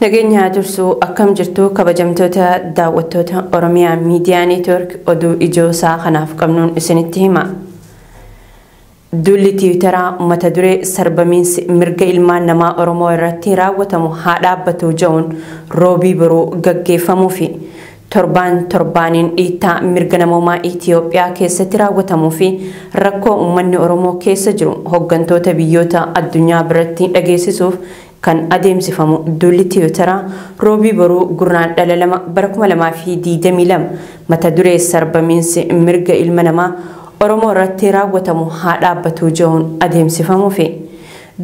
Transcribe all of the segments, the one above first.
Nageenya dursuu akkam jirtu kabajamtoota daawwattoota Oromiyaa Miidiyaa Neetwoork oduu ijoo isaa kanaaf qabnuun isinitti hima. Duulli Tiwiitaraa mata duree sarbamiinsi mirga ilmaan namaa Oromoo irratti raawwatamu haa dhaabbatu jedhuun roobii boruu gaggeeffamuufi torbaan torbaaniin dhiittaa mirga namoomaa Itiyoophiyaa keessatti raawwatamuu fi rakkoo uummanni Oromoo keessa jiru hooggantoota biyyoota addunyaa biratti dhageessisuuf kan adeemsifamu duulli Tiwiitaraa roobii boruu gurraan dhala 2 bara 2022 mata duree sarbamiinsi mirga ilma namaa Oromoo irratti raawwatamu haa dhaabbatu jedhuun adeemsifamuufi.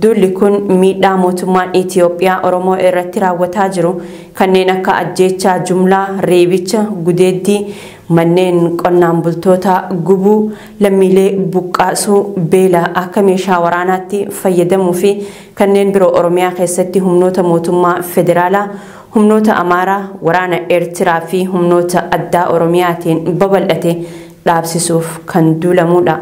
Duulli kun miidhaa mootummaan Itiyoophiyaa Oromoo irratti raawwataa jiru kanneen akka ajjeechaa jumlaa, reebicha, gudeeddii, manneen qonnaan bultoota gubuu, lammiilee buqqaasuu, beela akka meeshaa waraanaatti fayyadamuu fi kanneen biroo Oromiyaa keessatti humnoota mootummaa federaalaa, humnoota Amaaraa, waraana Eertiraa fi humnoota addaa Oromiyaatiin babal'ate dhaabsisuuf kan duulamudha.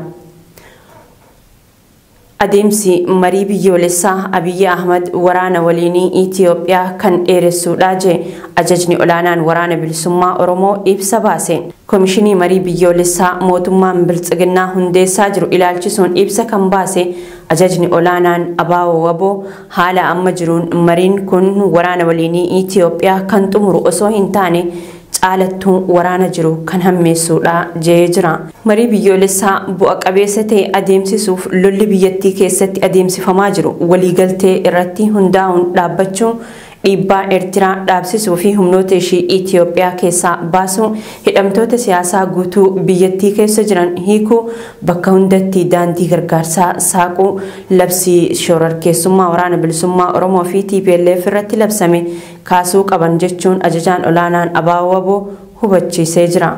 Adeemsi marii biyyoolessaa Abiyyi Ahmad waraana waliinii Itiyoophiyaa kan dheeressuudha jee ajajni olaanaan waraana bilisummaa Oromoo ibsa baase. Komishinii marii biyyoolessaa mootummaan biltsiginnaa hundeessaa jiru ilaalchisuun ibsa kan baase ajajni olaanaan Abaawoo Waboo haala amma jiruun mariin kun waraana waliinii Itiyoophiyaa kan xumuru osoo hin taane caalattuu waraana jiru kan hammeessuudha jee jira. Marii biyyoolessaa bu'a qabeessa ta'e adeemsisuuf lolli biyyattii keessatti adeemsifamaa jiru waliigaltee irratti hundaa'uun dhaabbachuu, dhiibbaa Eertiraa dhaabsisuu fi humnoota ishii Itiyoophiyaa keessaa baasuu, hidhamtoota siyaasaa guutuu biyyattii keessa jiran hiikuu, bakka hundatti daandii gargaarsaa saaquu, labsii shororkeessummaa waraana bilisummaa Oromoo fi TPLF irratti labsame kaasuu qaban jechuun ajajaan olaanaan Abaawoo Waboo hubachiisee jira.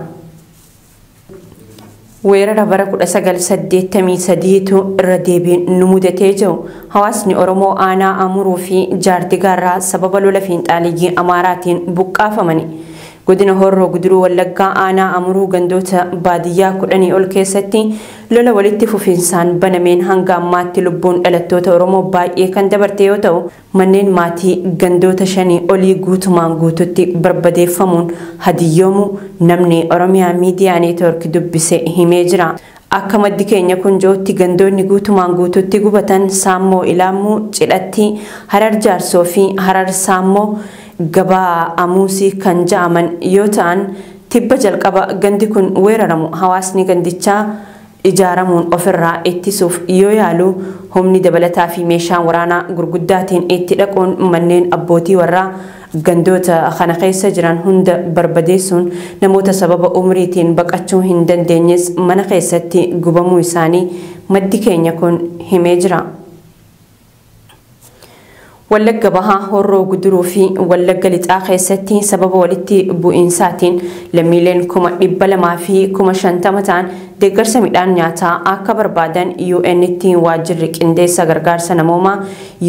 Weerara bara 1983tu irra deebiin nu mudatee jiru. Hawaasni Oromoo aanaa Amuruu fi Jaardigaarraa sababa lola fiinxaaliyyii Amaaraatiin buqqaafamani. Godina Horroo Guduruu Wallaggaa aanaa Amuruu gandoota baadiyyaa 10 ol keessatti lola walitti fufinsaan banameen hanga ammaatti lubbuun dhalattoota Oromoo baay'ee kan dabarte yoo ta'u, manneen maatii gandoota 5 olii guutumaan guututti barbadeeffamuun hadiyyoomu namni Oromiyaa Miidiyaa Neetwoork dubbise himee jira. Akka maddi keenya kun jirutti gandoonni guutumaan guututti gubatan Saammoo Ilaamuu, Cidhatti, Harar Jaarsoo fi Harar Saammoo gabaa Amuusii kan ja'aman yoo ta'an, tibba jalqaba gandi kun weeraramu hawaasni gandichaa ijaaramuun ofirraa ittisuuf yoo yaalu humni dabalataa fi meeshaan waraanaa gurguddaatiin itti dhaquun manneen abbootii warraa gandoota kana keessa jiran hunda barbadeessuun namoota sababa umriitiin baqachuu hin dandeenyes mana keessatti gubamuu isaanii maddi keenya kun himee jira. Wallagga Bahaa Horroo Guduruu fi Wallagga Lixaa keessatti sababa walitti bu'iinsaatiin lammiileen 250,000 ta'an deeggarsa midhaan nyaataa akka barbaadan UN'tti waajjirri qindeessa gargaarsa namoomaa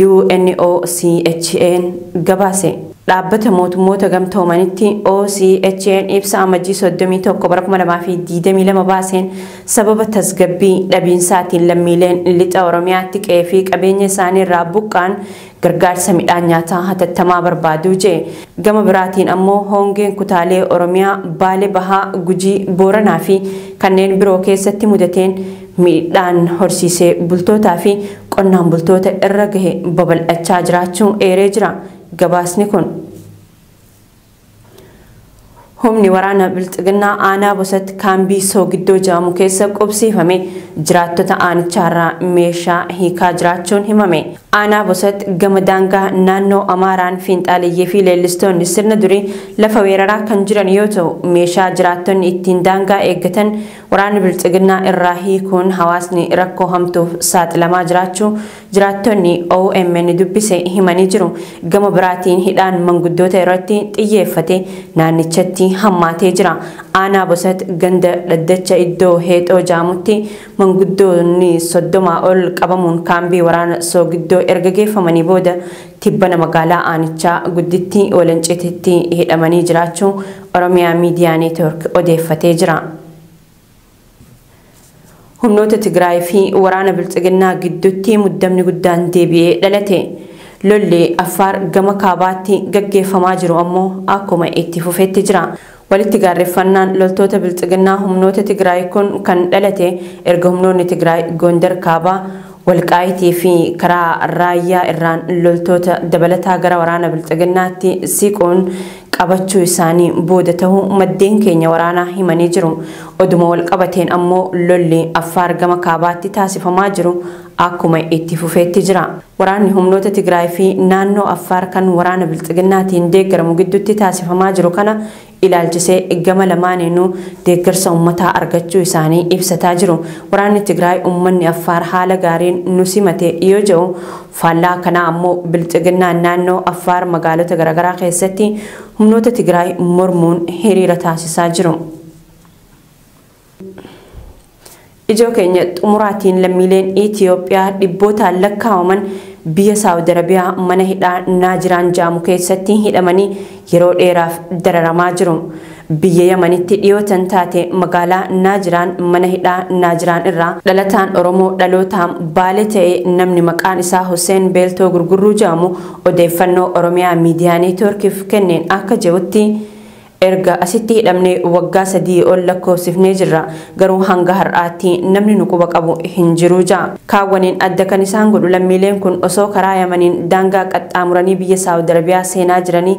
UNOCHA'n gabaase. Dhaabbata mootummoota gamtoomanitti OCHA'n ibsa amajjii 31 bara 2022 baaseen sababa tasgabbii dhabiinsaatiin lammiileen lixa Oromiyaatti qe'ee fi qabeenya isaanii irraa buqqaan gargaarsa midhaan nyaataa hatattamaa barbaaduu jee. Gama biraatiin ammoo hongeen kutaalee Oromiyaa Baalee Bahaa, Gujii, Booranaa fi kanneen biroo keessatti mudateen miidhaan horsiisee bultootaa fi qonnaan bultoota irra gahe babal'achaa jiraachuu eeree jira. Gabaasni kun humni waraana bilxiginnaa aanaa Bosatti kaambii Soogiddoo jedhamu keessa qubsiifame jiraattota aanichaarraa meeshaa hiikaa jiraachuun himame. Aanaa Bosatti gama daangaa naannoo Amaaraan fiinxaaleeyyii fi leellistoonni sirna durii lafa weeraraa kan jiran yoo ta'u, meeshaa jiraattonni ittiin daangaa eeggatan waraanni bilxiginnaa irraa hiikuun hawaasni rakkoo hamtuuf saaxilamaa jiraachuu jiraattonni OMN dubbise himanii jiru. Gama biraatiin hidhaan manguddoota irratti xiyyeeffate naannichatti hammaatee jira. Aanaa Bosat ganda dhaddacha iddoo heexoo jaamutti manguddoonni 30 ol qabamuun kaambii waraana Soogiddoo erga geeffamanii booda tibbana magaalaa aanichaa gudditti Walancititti hidhamanii jiraachuu Oromiyaa Miidiyaa Neetwoork odeeffatee jira. Humnoota Tigraay fi waraana bilxiginnaa gidduutti muddamni guddaan deebi'ee dhalate. Lolli Affaar gama kaabaatti gaggeeffamaa jiru ammoo akkuma itti fufetti jira. Walitti gaarreeffannaan loltoota bilxiginnaa humnoota Tigraay kun kan dhalate erga humnoonni Tigraay Gondar kaabaa Walqaayitii fi karaa raayyaa irraan loltoota dabalataa gara waraana bilxiginnaatti siquun qabachuu isaanii booda ta'uu maddeen keenya waraanaa himanii jiru. Oduma wal qabateen ammoo lolli Affaar gama kaabaatti taasifamaa jiru akkuma itti fufeetti jira. Waraanni humnoota Tigraay fi naannoo Affaar kan waraana bilxiginnaatiin deeggaramu gidduutti taasifamaa jiru kana ilaalchisee gama lamaaniinuu deeggarsa uummataa argachuu isaanii ibsataa jiru. Waraanni Tigraay uummanni Affaar haala gaariin nu simate yoo jedhu, faallaa kanaa ammoo bilxiginnaan naannoo Affaar magaalota garaagaraa keessatti humnoota Tigraay mormuun hiriira taasisaa jiru. Ijoo keenya xumuraatiin lammiileen Itiyoophiyaa dhibbootaan lakkaa'aman biyya Saawud Arabiyaa mana hidhaa Naajiraan jedhamu keessatti hidhamanii yeroo dheeraaf dararamaa jiru. Biyya Yamanitti dhiyootan taate magaalaa Naajiraan mana hidhaa Naajiraan irraa dhalataan Oromoo dhalootaan Baale ta'e namni maqaan isaa Hussein Beeltoo Gurgurruu jedhamu odeeffannoo Oromiyaa Miidiyaa Neetwoorkiif kenneen akka jedhutti, erga asitti hidhamnee waggaa 3 ol lakkoofsifnee jirra, garuu hanga har'aatti namni nu quba qabu hin jiru ja'a. Kaawwaniin adda kan isaan godhu lammiileen kun osoo karaa Yamaniin daangaa qaxxaamuranii biyya Saawud Arabiyaa seenaa jiranii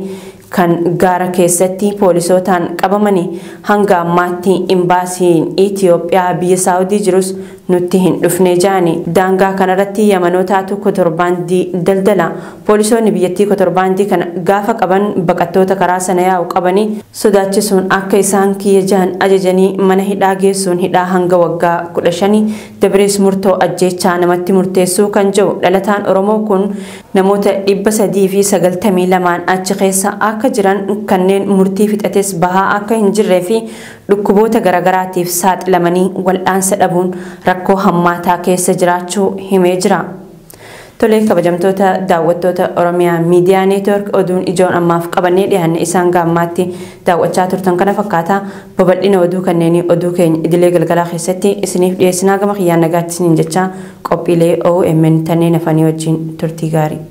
kan gaara keessatti poolisootaan qabamanii. Hanga ammaatti imbaasiin Itiyoophiyaa biyya Saawudii jirus nutti hin dhufne jaani. Daangaa kanarratti Yamanootaatu kotorbaandii daldala. Poolisoonni biyyattii kotorbaandii kana gaafa qaban baqattoota karaa sana yaa'u qabanii sodaachisuun akka isaan kiyya jahan ajajanii mana hidhaa geessuun hidhaa hanga waggaa 15, dabarees murtoo ajjeechaa namatti murteessuu kan jiru dhalataan Oromoo kun, namoota 392 achi keessa akka jiran, kanneen murtii fixates bahaa akka hin jirree fi dhukkuboota garaagaraatiif saaxilamanii wal'aansa dhabuun rakkoo hammaataa keessa jiraachuu himee jira. Tolee, kabajamtoota daawwattoota Oromiyaa Miidiyaa Neetwoork, oduun ijoon ammaaf qabannee dhiyaanne isaan gaammaatti daawwachaa turtan kana fakkaata. Babal'ina oduu kanneenii oduu keenya idilee galgalaa keessatti isiniif dhiyeessinaa. Gama kiyyaan nagaatti isiniin jechaa, qophiilee OMN tanneen hafanii wajjin turtii gaarii.